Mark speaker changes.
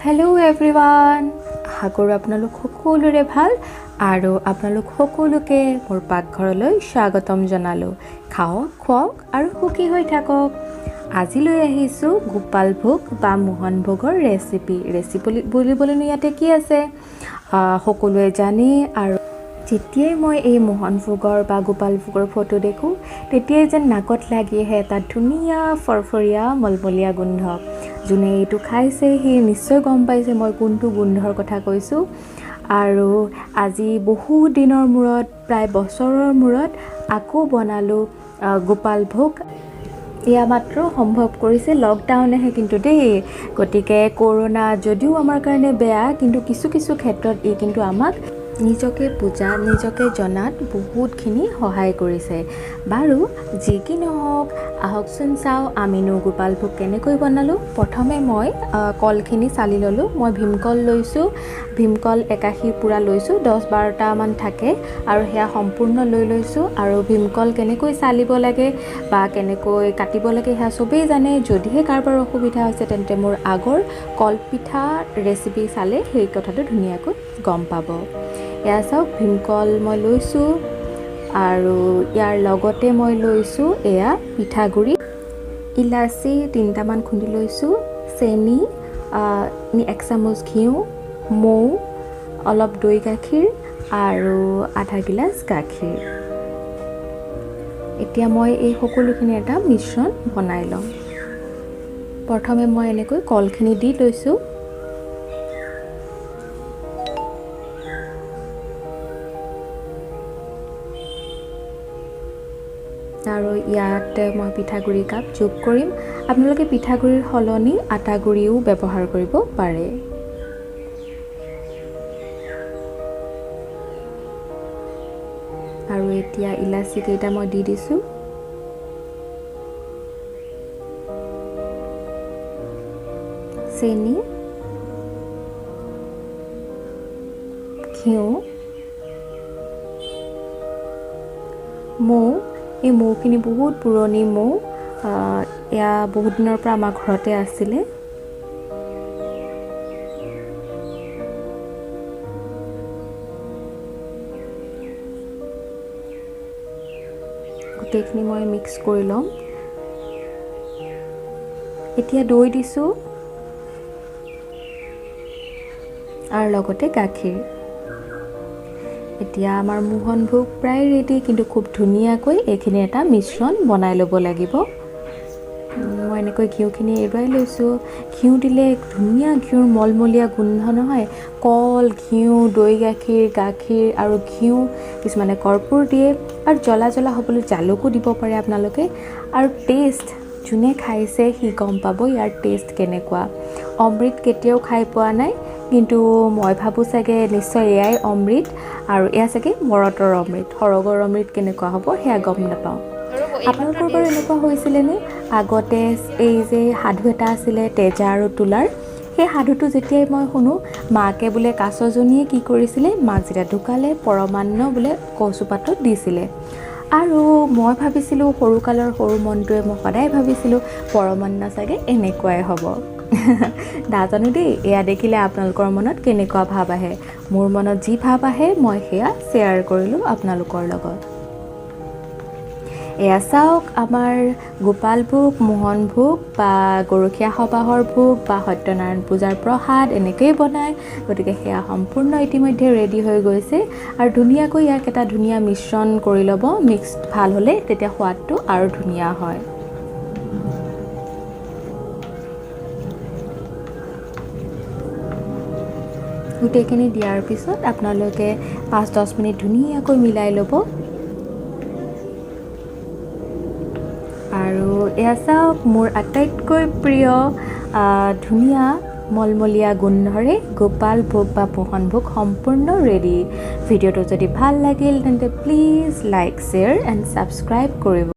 Speaker 1: Hello' everyone, আশা কৰোঁ আপোনালোক সকলোৰে ভাল আৰু আপোনালোক সকলোকে মোৰ পাকঘৰলৈ স্বাগতম জনালোঁ। খাওক, খুৱাওক আৰু সুখী হৈ থাকক। আজি লৈ আহিছোঁ গোপাল ভোগ বা মোহন ভোগৰ ৰেচিপি। ৰেচিপি বুলিবলৈনো ইয়াতে কি আছে, সকলোৱে জানেই। আৰু যেতিয়াই মই এই মোহন ভোগৰ বা গোপাল ভোগৰ ফটো দেখোঁ, তেতিয়াই যেন নাকত লাগি আহে এটা ধুনীয়া ফৰফৰীয়া মলমলীয়া গোন্ধ। যোনে এইটো খাইছে সি নিশ্চয় গম পাইছে মই কোনটো গোন্ধৰ কথা কৈছোঁ। আৰু আজি বহু দিনৰ মূৰত, প্ৰায় বছৰৰ মূৰত আকৌ বনালোঁ গোপাল ভোগ। এয়া মাত্ৰ সম্ভৱ কৰিছে লকডাউনেহে কিন্তু দেই। গতিকে কৰোণা যদিও আমাৰ কাৰণে বেয়া, কিন্তু কিছু কিছু ক্ষেত্ৰত ই কিন্তু আমাক নিজকে বুজা, নিজকে জনাত বহুতখিনি সহায় কৰিছে। বাৰু যি কি নহওক, আহকচোন চাওঁ আমিনো গোপাল ভোগ কেনেকৈ বনালোঁ। প্ৰথমে মই কলখিনি চালি ল'লোঁ। মই ভীমকল লৈছোঁ, ভীমকল একাশী পূৰা লৈছোঁ, 10-12টামান থাকে আৰু সেয়া সম্পূৰ্ণ লৈ লৈছোঁ। আৰু ভীমকল কেনেকৈ চালিব লাগে বা কেনেকৈ কাটিব লাগে সেয়া চবেই জানে। যদিহে কাৰোবাৰ অসুবিধা হৈছে তেন্তে মোৰ আগৰ কলপিঠা ৰেচিপি চালে সেই কথাটো ধুনীয়াকৈ গম পাব। এয়া চাওক, ভীমকল মই লৈছোঁ আৰু ইয়াৰ লগতে মই লৈছোঁ এয়া পিঠাগুড়ি, ইলাচি 3টামান খুন্দি লৈছোঁ, চেনি 1 চামুচ, ঘিউ, মৌ, অলপ দৈ গাখীৰ আৰু আধা গিলাচ গাখীৰ। এতিয়া মই এই সকলোখিনি এটা মিশ্ৰণ বনাই ল'ম। প্ৰথমে মই এনেকৈ কলখিনি দি লৈছোঁ। আৰু ইয়াত মই পিঠাগুড়ি কাপ যোগ কৰিম। আপোনালোকে পিঠাগুড়িৰ সলনি আটাগুড়িও ব্যৱহাৰ কৰিব পাৰে। আৰু এতিয়া ইলাচি কেইটা মই দি দিছোঁ। চেনি, ঘিউ, মৌ। এই মৌখিনি বহুত পুৰণি মৌ, এয়া বহুত দিনৰ পৰা আমাৰ ঘৰতে আছিলে। গোটেইখিনি মই মিক্স কৰি ল'ম। এতিয়া দৈ দিছোঁ আৰু লগতে গাখীৰ। এতিয়া আমাৰ মোহন ভোগ প্ৰায় ৰেডি, কিন্তু খুব ধুনীয়াকৈ এইখিনি এটা মিশ্ৰণ বনাই ল'ব লাগিব। মই এনেকৈ ঘিউখিনি এৰুৱাই লৈছোঁ। ঘিউ দিলে ধুনীয়া ঘিউৰ মলমলীয়া গোন্ধ নহয়। কল, ঘিউ, দৈ গাখীৰ, গাখীৰ আৰু ঘিউ, কিছুমানে কৰ্পূৰ দিয়ে আৰু জ্বলা জ্বলা হ'বলৈ জালুকো দিব পাৰে আপোনালোকে। আৰু টেষ্ট যোনে খাইছে সি গম পাব ইয়াৰ টেষ্ট কেনেকুৱা। অমৃত কেতিয়াও খাই পোৱা নাই, কিন্তু মই ভাবোঁ চাগে নিশ্চয় এয়াই অমৃত আৰু এয়া চাগে মৰতৰ অমৃত। সৰগৰ অমৃত কেনেকুৱা হ'ব সেয়া গম নাপাওঁ। আপোনালোকৰ বাৰু এনেকুৱা হৈছিলেনে আগতে? এই যে সাধু এটা আছিলে তেজা আৰু তোলাৰ, সেই সাধুটো যেতিয়াই মই শুনো, মাকে বোলে কাছজনীয়ে কি কৰিছিলে, মাক যেতিয়া ঢুকালে পৰমান্ন বোলে কচুপাতত দিছিলে। আৰু মই ভাবিছিলোঁ, সৰুকালৰ সৰু মনটোৱে মই সদায় ভাবিছিলোঁ পৰমান্ন চাগে এনেকুৱাই হ'ব। নাজানো দেই, এয়া দেখিলে আপোনালোকৰ মনত কেনেকুৱা ভাৱ আহে। মোৰ মনত যি ভাৱ আহে মই সেয়া শ্বেয়াৰ কৰিলোঁ আপোনালোকৰ লগত। এয়া চাওক, আমাৰ গোপাল ভোগ, মোহন ভোগ বা গৰখীয়া সবাহৰ ভোগ বা সত্যনাৰায়ণ পূজাৰ প্ৰসাদ এনেকৈয়ে বনায়। গতিকে সেয়া সম্পূৰ্ণ ইতিমধ্যে ৰেডি হৈ গৈছে। আৰু ধুনীয়াকৈ ইয়াক এটা ধুনীয়া মিশ্ৰণ কৰি ল'ব। মিক্স ভাল হ'লে তেতিয়া সোৱাদটো আৰু ধুনীয়া হয়। গোটেইখিনি দিয়াৰ পিছত আপোনালোকে 5-10 মিনিট ধুনীয়াকৈ মিলাই ল'ব। আৰু এয়া চাওক, মোৰ আটাইতকৈ প্ৰিয় ধুনীয়া মলমলীয়া গোন্ধৰে গোপাল ভোগ বা মোহন ভোগ সম্পূৰ্ণ ৰেডি। ভিডিঅ'টো যদি ভাল লাগিল তেন্তে please like, share and subscribe কৰিব।